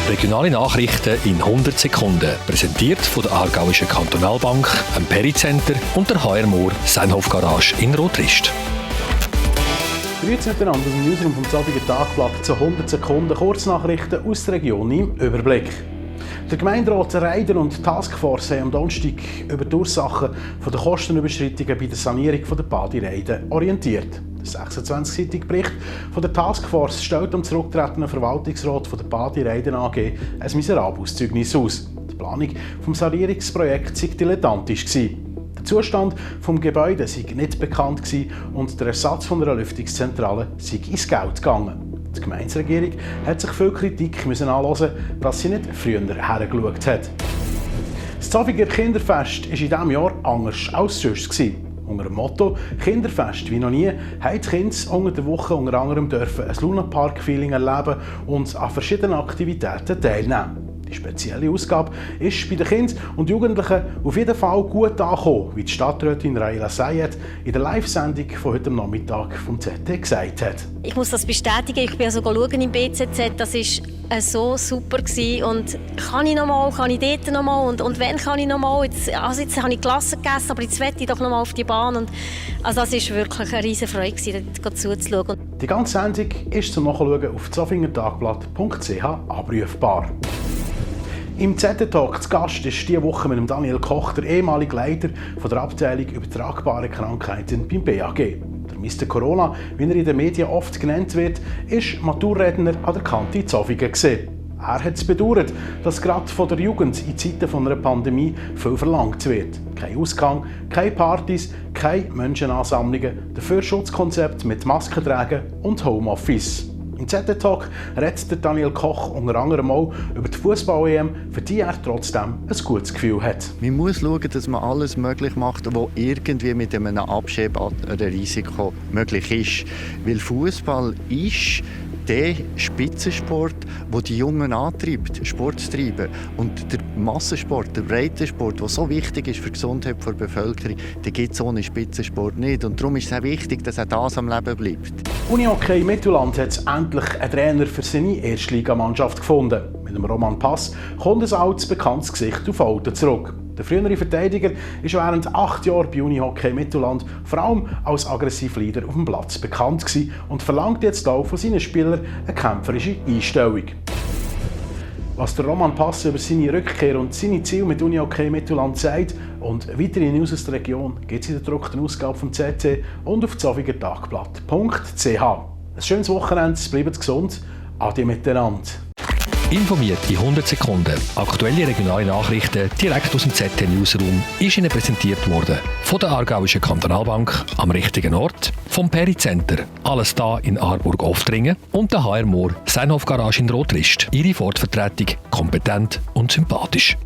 Regionale Nachrichten in 100 Sekunden. Präsentiert von der Aargauischen Kantonalbank, dem Pericenter und der HR Mohr Seinhof Garage in Rotrist. Grüezi miteinander aus dem Newsroom vom Zofingen Tagblatt zu 100 Sekunden Kurznachrichten aus der Region im Überblick. Der Gemeinderat Reiden und die Taskforce haben am Donnerstag über die Ursachen der Kostenüberschreitungen bei der Sanierung der Badi Reiden orientiert. Der 26-seitige Bericht von der Taskforce stellt am zurücktretenden Verwaltungsrat der Badi Reiden AG ein miserables Zeugnis aus. Die Planung des Sanierungsprojekts sei dilettantisch gewesen. Der Zustand des Gebäudes sei nicht bekannt gewesen und der Ersatz einer Lüftungszentrale sei ins Geld gegangen. Die Gemeinderegierung hat sich viel Kritik anhören, dass sie nicht früher hergeschaut hat. Das Zofinger Kinderfest war in diesem Jahr anders als sonst. Unter dem Motto «Kinderfest wie noch nie» haben die Kinder unter der Woche unter anderem ein Lunapark-Feeling erleben und an verschiedenen Aktivitäten teilnehmen. Die spezielle Ausgabe ist bei den Kindern und Jugendlichen auf jeden Fall gut angekommen, wie die Stadträtin Raila Sayed in der Live-Sendung von heute Nachmittag vom ZT gesagt hat. Ich muss das bestätigen, ich bin sogar schauen im BZZ, das war so super gewesen. Und kann ich nochmal, kann ich dort nochmal und wenn kann ich nochmal, jetzt habe ich Klasse gegessen, aber jetzt möchte ich doch nochmal auf die Bahn. Und, also das war wirklich eine riesige Freude, dort zuzuschauen. Die ganze Sendung ist zum Nachschauen auf zofingertagblatt.ch abrufbar. Im ZT-Talk zu Gast ist diese Woche mit Daniel Koch, der ehemalige Leiter der Abteilung Übertragbare Krankheiten beim BAG. Der Mr. Corona, wie er in den Medien oft genannt wird, ist Maturredner an der Kante in Zofingen gewesen. Er hat es bedauert, dass gerade von der Jugend in Zeiten einer Pandemie viel verlangt wird. Kein Ausgang, keine Partys, keine Menschenansammlungen, dafür Schutzkonzept mit Maskentragen und Homeoffice. Im ZT-Talk redet Daniel Koch unter anderem auch über die Fußball-EM, für die er trotzdem ein gutes Gefühl hat. Man muss schauen, dass man alles möglich macht, was irgendwie mit einem Abschieberisiko möglich ist. Weil Fußball ist der Spitzensport, der die Jungen antreibt, Sport zu treiben. Und der Massensport, der Breitensport, der so wichtig ist für die Gesundheit der Bevölkerung, den gibt es ohne Spitzensport nicht. Und darum ist es auch wichtig, dass auch das am Leben bleibt. Unihockey Mittelland hat endlich einen Trainer für seine Erstligamannschaft gefunden. Mit dem Roman Pass kommt ein altes, bekanntes Gesicht auf Alten zurück. Der frühere Verteidiger ist während 8 Jahren bei Unihockey Mittelland vor allem als aggressiver Leader auf dem Platz bekannt gewesen und verlangt jetzt auch von seinen Spielern eine kämpferische Einstellung. Was der Roman Pass über seine Rückkehr und seine Ziele mit Unihockey Mittelland sagt und weitere News aus der Region gibt es in der gedruckten Ausgabe vom ZT und auf zofingertagblatt.ch. Ein schönes Wochenende, bleibt gesund, ade miteinander. Informiert in 100 Sekunden. Aktuelle regionale Nachrichten direkt aus dem ZT-Newsroom ist Ihnen präsentiert worden. Von der Aargauischen Kantonalbank am richtigen Ort, vom Pericenter, alles da in Aarburg-Oftringen und der HR Mohr Seinhof Garage in Rotrist. Ihre Fortvertretung kompetent und sympathisch.